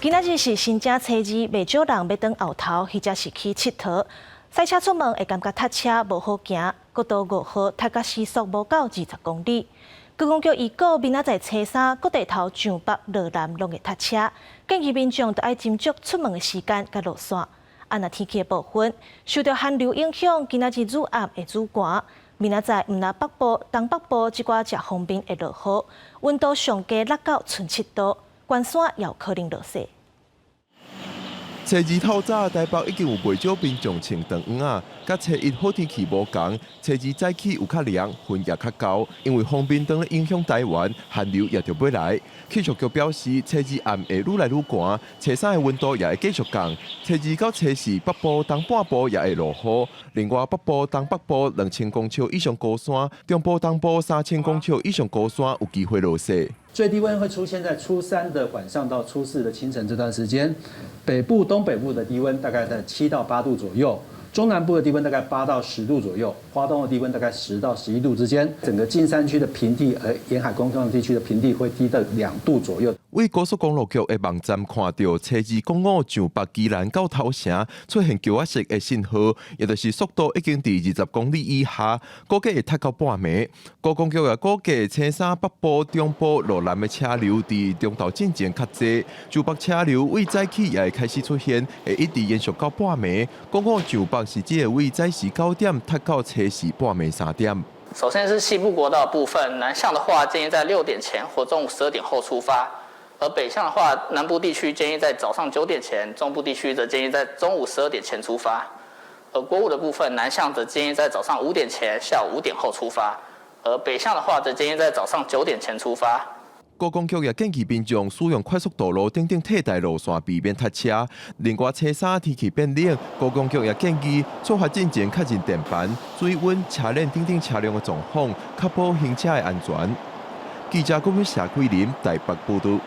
今仔日是新正初二，袂少人欲轉後頭，或者是去𨑨迌。駛車出門會感覺塞車無好行，國道5號塞甲時速無夠20公里。觀光局預告，明仔載初三，各地頭上北落南攏會塞車，建議民眾著愛斟酌出門的時間佮路線。啊，若天氣的部分，受著寒流影響，今仔日愈暗會愈寒。明仔載毋但北部、東北部這寡食鋒面會落雨，溫度上低落到賰7度，關山也有可能落雪。初二透早，台北已經有袂少民眾穿長衫仔，佮初一好天氣無仝，初二早起有較涼，雲也較厚，因為鋒面當咧影響台灣，寒流也就欲來。氣象局表示，初二暗會愈來愈寒，初三的溫度也會繼續降。初二到初四，北部、東半部也會落雨。另外，北部、東北部2000公尺以上高山，中部、東部3000公尺以上高山有機會落雪。最低溫會出現在初三的晚上到初四的清晨這段時間，北部、東北部的低溫大概在7到8度左右，中南部的低溫大概8到10度左右，花東的低溫大概10到11度之間。整個近山區的平地，而沿海工商地區的平地會低到2度左右。佇高速公路局的網站看著，初二公五上北宜蘭到頭城出現橋仔式的信號，也就是速度已經佇20公里以下，估計會塞到半暝。高公局也估計，初三北部、中部、路南的車流佇中晝進前較濟，上北車流為早起也會開始出現，會一直延續到半暝。公五上北是指會為早時9點塞到初四半暝3點。首先是西部國道部分，南向的話建議在6點前或中午12點後出發。而北向的話，南部地區建議在早上9點前，中部地區則建議在中午12點前出發。而國五的部分，南向則建議在早上5點前，下午5點後出發；而北向的話，則建議在早上9點前出發。高公局也建議民眾使用快速道路等等替代路線，避免塞車。另外，初三天氣變冷，高公局也建議出發進前確認電板、水溫、車鏈等等車輛的狀況，確保行車的安全。記者郭敏、謝桂林台北報道。